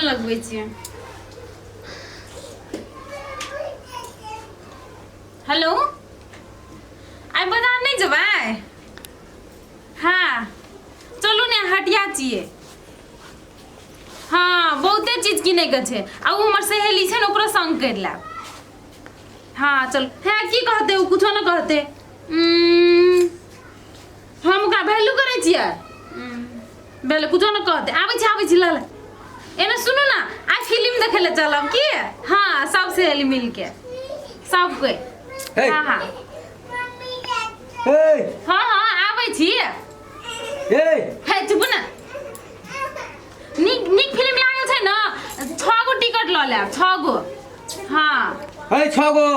Phone लगबै छियै। Hello, आइ बाजार नहि जेबै? हाँ चलू ने, हटिया छियै। हाँ बहुते चीज किनैके छै, आ ओ हमर सहेली छै ने, ओकरो संग करि लेब। हाँ चल। हाँ की कहतै ओ? कुछो नहि कहतै। हम ओकरा वैल्यू करै छियै। वैल्यू कुछो नहि कहतै। आबै छी, आबै छी। लऽ ले। एने सुनू ने, आइ फिल्म देखै लए चलब की? हाँ सब सहेली मिलके, सब कोइ। हे। हाँ हाँ। हे। हाँ हाँ, आबै छी। हे। हे चुप ने। नीक नीक फिल्म लागल छै ने, 6 गो टिकट लऽ लेब, 6 गो। हाँ। हे, 6 गो।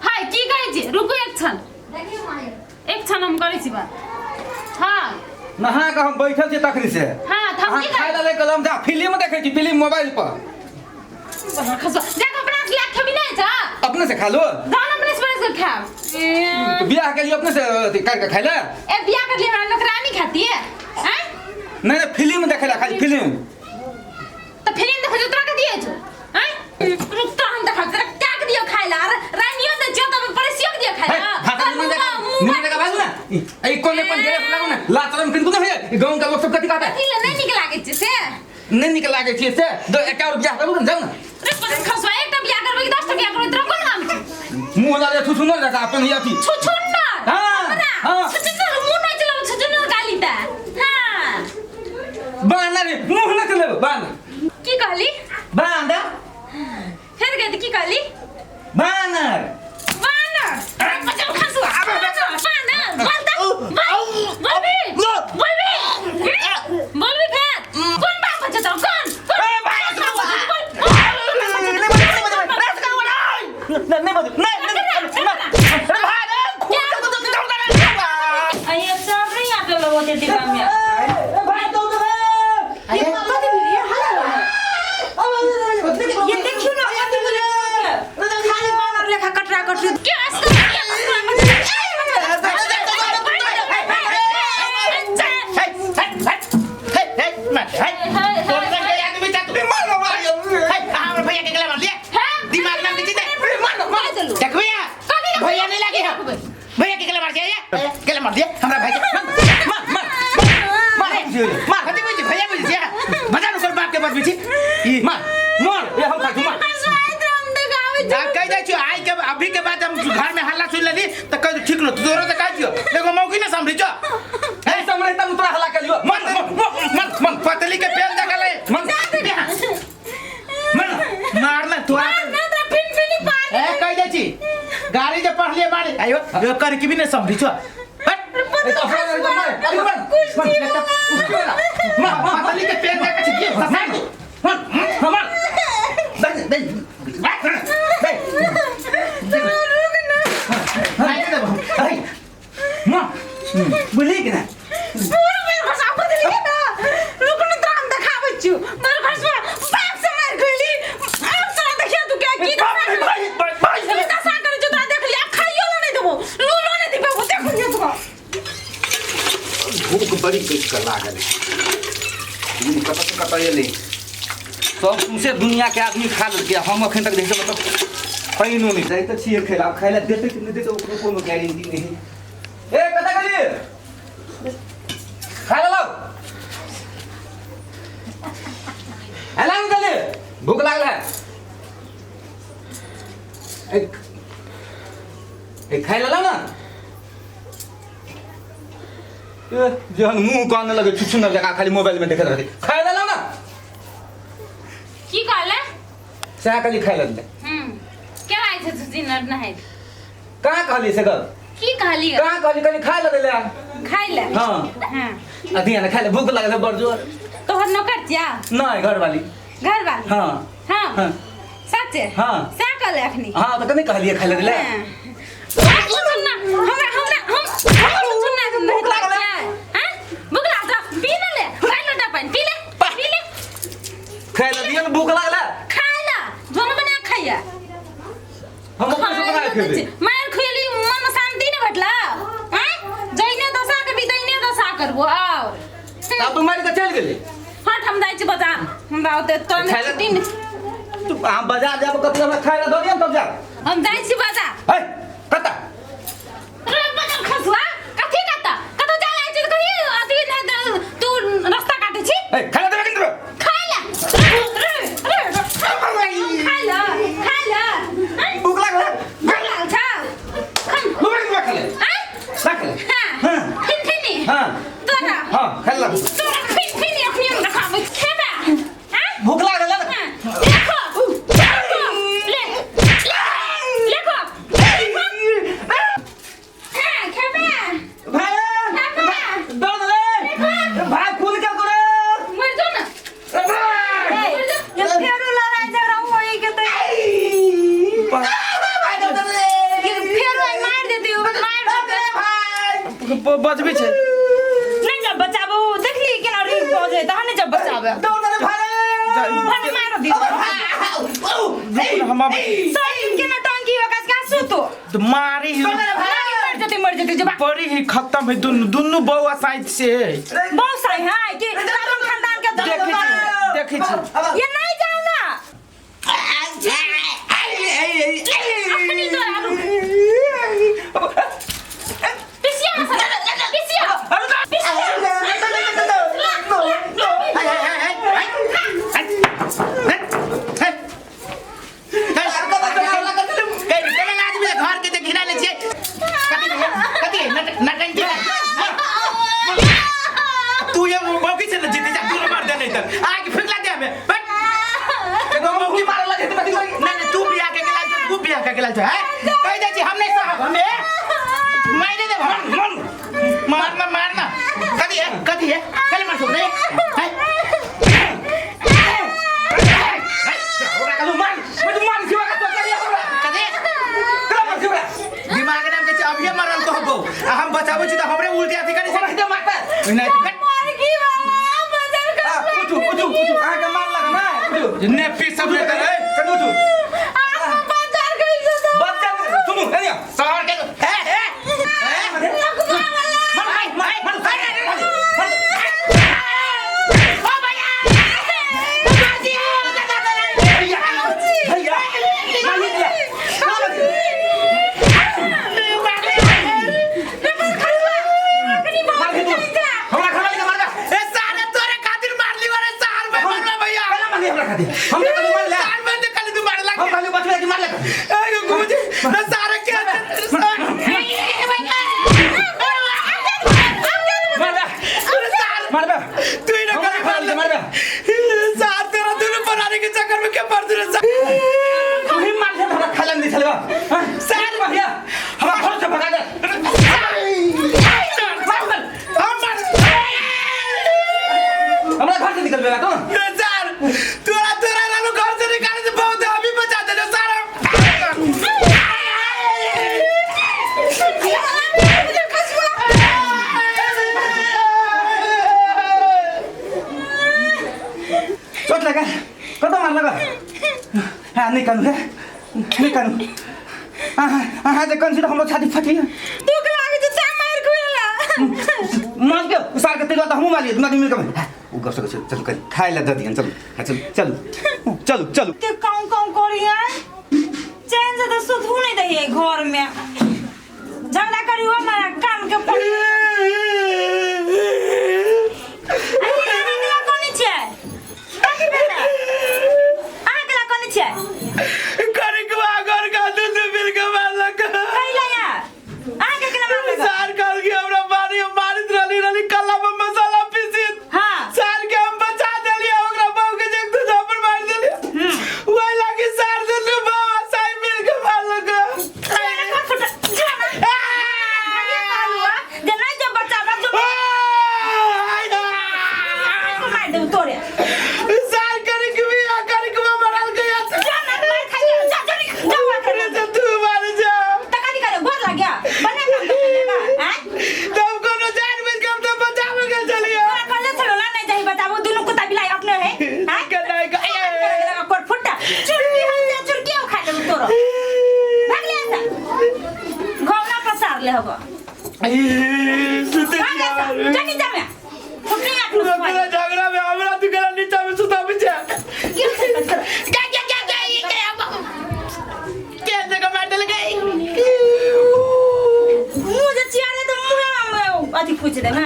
हाय, की कहै छी? रुकू एक क्षण, एक क्षण, हम करै छी बात। हाँ। नहा के हम बैठल छी तखनी से। हाँ, तऽ हम अहाँ की खाय ला ले हम जा फिल्म देखै छी, फिल्म मोबाइल पर। खसबा जा कऽ अपना से लए खेबी नहि जा। अपने से खा लो। जान अपने से बना के खायब। तो बियाह के लिए अपने से अथी काटि के खाय ले। ए, बियाह कर लिए हमरा नौकरानी खाती है हैं? नहीं नहीं, फिल्म देखे ला खाली फिल्म। तो फिल्म देखो जो तोरा के दिए छो हैं? रुक तो, हम देखा तोरा क्या के दियो खाय ला। अरे रानियो दे छियो तब पड़ोसियो के दियो खाय हे ला। भाषा निमन जगह, निमन जगह बाजू ना। ई कोने पर ड्रेस लागू ना, लाचरम किनको नहीं है। गांव का लोग सब कथी कहता है? कथी ले नहीं निक लागे छै से? नहीं निक लागे छै से दो एक और बियाह करू ने, जाऊ ना। रे पर खसवा, एकटा बियाह करबै कि 10टा बियाह करबै, तोरा कोन काम छै? मुंह ला छुछु न जका अपन ही अथी। छुछुन्नर। हाँ, हमरा हाँ। छुछुन्नर मुंह नहीं चलाउ, छुछुन्नर गाली ता। हाँ। बांध रे, मुंह न चलेब, बांध। की कहली? बांध। फेर गए की कहली? बांध। बानर बचल खसुआ, बानर बानर बोल त, बोल, बोलबी, बोलबी, बोलबी फेर? कोन बाप बच्चा तोर? कोन कोन ए भाई, बोल। नहीं बजू, नहीं नहीं, अरे भाई रे। अये सब नहीं आते लोगों के डिब्बा में। भाई ये कथी भेलै? हल्ला ये देखियौ ने, कथी भेलै? खाली बानर लेखा कटरा कटरी। के असगर के भैया नहीं लागे हम भैया के गला मार दिया, गला मार दिया हमरा भाई के। मार मार मार मार, कथी बुझी भैया बुझी छिया बजा नु बाप के बदबी छी ई मार मार, ये हम खाइ मार। आ कह जाइ छियो आई के अभी के बाद हम घर में हल्ला सुन लेली त कह ठीक न तोरो त कह दियो एगो मौकी न समझी जो। ऐ समरे तब तोरा हल्ला कर लियो। मार मार मार मार। पतली के पेल जगह ले। मार मार मारना तोरा ए कह जाइ छी गाड़ी जे पढ़लिए मारे आयो यो कर की भी न समझी छो। हट। ए तो अपना नहीं तो मार, अरे मार मार मार मार। पतली के पेल जगह छी मार मार मार, दे दे दे दे, मार, बोली कि ना? भाई भाई भाई। भूख बड़ी कस के लागल है। दिन कतऽ से कतऽ एलै, सब सौंसे दुनिया के आदमी खा लेलकै, हम अखन तक देखै मतलब पानिओ नहि। जाइ तऽ छियै खाय लए, आब खाय लए देतै कि नहि देतै ओकरो कोनो गारंटी नहि। ए कतऽ गेलियै? खाय लए लाउ, एला ने जल्दी, भूख लागल है। ए ए, खाय लए लाउ ना। ए, जहन मुंह कान लगे छुछुनर जकाँ खाली मोबाइल में देखैत रहतै। खाय लए लाउ ना। की कहले? सएह कहली, खाय लए। केना आइ छै छुछुनर नहाय? कहाँ कहली से गल? की कहली? कहाँ कहली? कहली खाय लए ले। खाय ले? हाँ। हाँ। अथी ने खाय ले, भूख लागल है बड़ जोर। तोहर नौकर छिया? नहीं, घरवाली। घर वाली? हाँ। हाँ। हाँ। सच्चे? हाँ। सएह कहले अखनी? हाँ, तऽ कनी कहलियै खाय लए ले। हाँ। छुछुनर हमरा हमरा हम हमरा छुछुनर भूख लागल है। हां, भूख लागल है, पी ना ले, खाय लोटा पानी पी ले, पी ले। खाय लए दिअ ने, भूख लागल है। खाय ला, जोन बना खाइया। हम अपने से बना के खेबै। मार खुएली, मन में शांति नहीं भेटला हैं? जइने दशा के बितैने दशा करबो और तब तू मारि के चलि गेली। हट हम जाइ छी बाजार हमरा ओते तोरा खाय ले। छुट्टी नहि। तू अहाँ बाजार जाब कथी हमरा खाय ला दऽ दिअ ने तब जाब हम जाइ छी बाजार है कतऽ रे बाजार खसुआ कथी कतऽ कतौ जाइ जाइ छी तऽ कही अथी नहि तू रास्ता काटै छी है खाय ला देबै कि नहि देबै खाय ले रे रे रे खाय ले खाय ले आँय? भूख लागल है? भूख लागल छौ खन देबै कि नहि खाय ले आँय? ना खाय ले हाँ हाँ। खिन खिनी हाँ तोरा हाँ खाय ला तोरा खिन खिनी अखनी हम देखाबै छी। खेबे आँय? भूख लागल है हाँ, देखो देखो ले देखो हाँ खेबे भाई खेबे दौड़ ले भाई कूद के करे मर जो ना मर जो ये फेरो लड़ाई झगड़ा होई के तो ये फेरो आई मार देती हो मार देते बचबे छै नहीं जब बचाबो देखली केना री बजे तहन नहीं जब बचाबे भने मार दी हम सही केना टंकी ओकरा का सुतो मारी ही नहीं मर जती मर जती जब पड़ी ही खत्म है दुनू दुनू बौआ साइड से है बहुत सही है कि अपन खानदान के देखै छी देखै छी ये नहीं जाओ ना अखनी तोरा रुक पिसिया मसाला पिसिया घर के घिरा ले छियै कथी कथी तू ये मौकी से न जीते जा तू मार दे नहीं तर आके फेंक ला दे हमें बट एगो मौकी मारे लगे तो कथी करी नहीं नहीं तू बियाह के गेला तू बियाह के गेला है कह दे छी हम नहीं साहब हमें मार दे मार मारना मारना कथी है कथी है कल मार छोड़ दे है हमरा कहलू मार मैं तू मार छिवा का तो करिया हमरा कथी कला मार छिवा दिमाग नाम के अभिये मरल कहबो आ हम बचाबै छी त हमरे उल्टी अथी करै हमरा छै दे मारता नहीं मर गई वाला बाजार का उठू उठू उठू अहाँ के मार लग ना उठू ने पी सब लेते रे कनी उठू बाजार गई से तो बच्चा सुनू एनिया शहर के हे हे हे लखवा वाला मार मार मार मार ओ भैया भैया भैया मार दिया मार दे हमरा खाना लेके मार दे ए सारे तोरे खातिर मारली वाले सार में मारला भैया कला मार हमरा खातिर हम तो कभी मार ले सार में निकल तू मार लग हम खाली बचवे के मार ले ए गुरुजी ना सारे के मार बे मार बे तू ही ना हमरा कर खाना लेके मार बे सार तेरा दोनों बनाने के चक्कर में क्या मार दिया सार तू ही मार दे हमरा खाना नहीं चलेगा हां सार भैया हमरा घर से भगा दे मार मार हम मार हमरा घर से निकल बेगा तो सार तोरा तोरा लालू घर से निकाले से बहुत अभी बचा दे सारा चोट लगा कत मार लगा हां नहीं कानू है नहीं कानू अहाँ अहाँ जे कंसी हमरो छाती फटी दुख लागे छै ता मार खुएला मार के उसार के तेल त हमहूँ मारिए दुनू आदमी मिलके उ गप सक चलू करी खाए ला दऽ दिहन चलू हाँ चलू चलू चलू चलू के काऊ काऊ करी है चैन से तो सुतू नहीं दही घर में झगड़ा करी हो मारा कान के पड़ी अरे अहाँ के ला कोनी छियै कथी भेलै अहाँ के ला कोनी छियै करे के घर का दूध मिल के मारलक कैला या अहाँ के केना मारलक सार कहल के हमरा मारी हम मारित रहली रहली कल्ला में मसाला पीसी हाँ सार के हम बचा देलिए ओकरा बहू के जे तू झापड़ मार देलिए वही लागी सार दुनू बाबा साई मिल के मारलक जाना जे नहीं जब बचाबा जो मार देब तोरे सार करे के भी आ करे के मरल गया जा ना मार खाइ जा जा जा जा मार अरे तो तू मार जा त कथी करे गोर लग गया बने काम कर लेबा हैं तब कोनो जान बुझ के हम तो बचावे के चलिए तोरा कहले छलो ना नहीं जाही बताबो दुनू कुत्ता बिलाई अपने है हैं के नहीं का कर फुट्टा चुरकी हम जा चुरकी खा लेबो तोरो भाग ले ऐसा घौना पसार ले हबो सुते भाग ऐसा जनी जामे फुटनी आख झगड़ा में हमरा तू पूछ दे ना।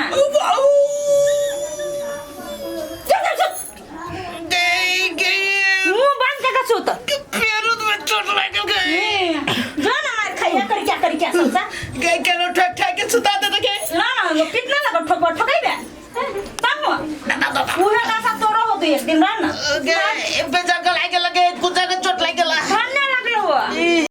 चल चल चल। गई गई। मुंह बंद करके सुत। पेरू में चोट लागल गई। जो ना मार खाइया कर क्या कर क्या समझा। गई केनो ठक ठक के सुता दे के। ना ना कितना लगो ठोक ठोकाई बे तब पूरा दासा तोरो हो तो एक दिन रह ना। गई बेजा।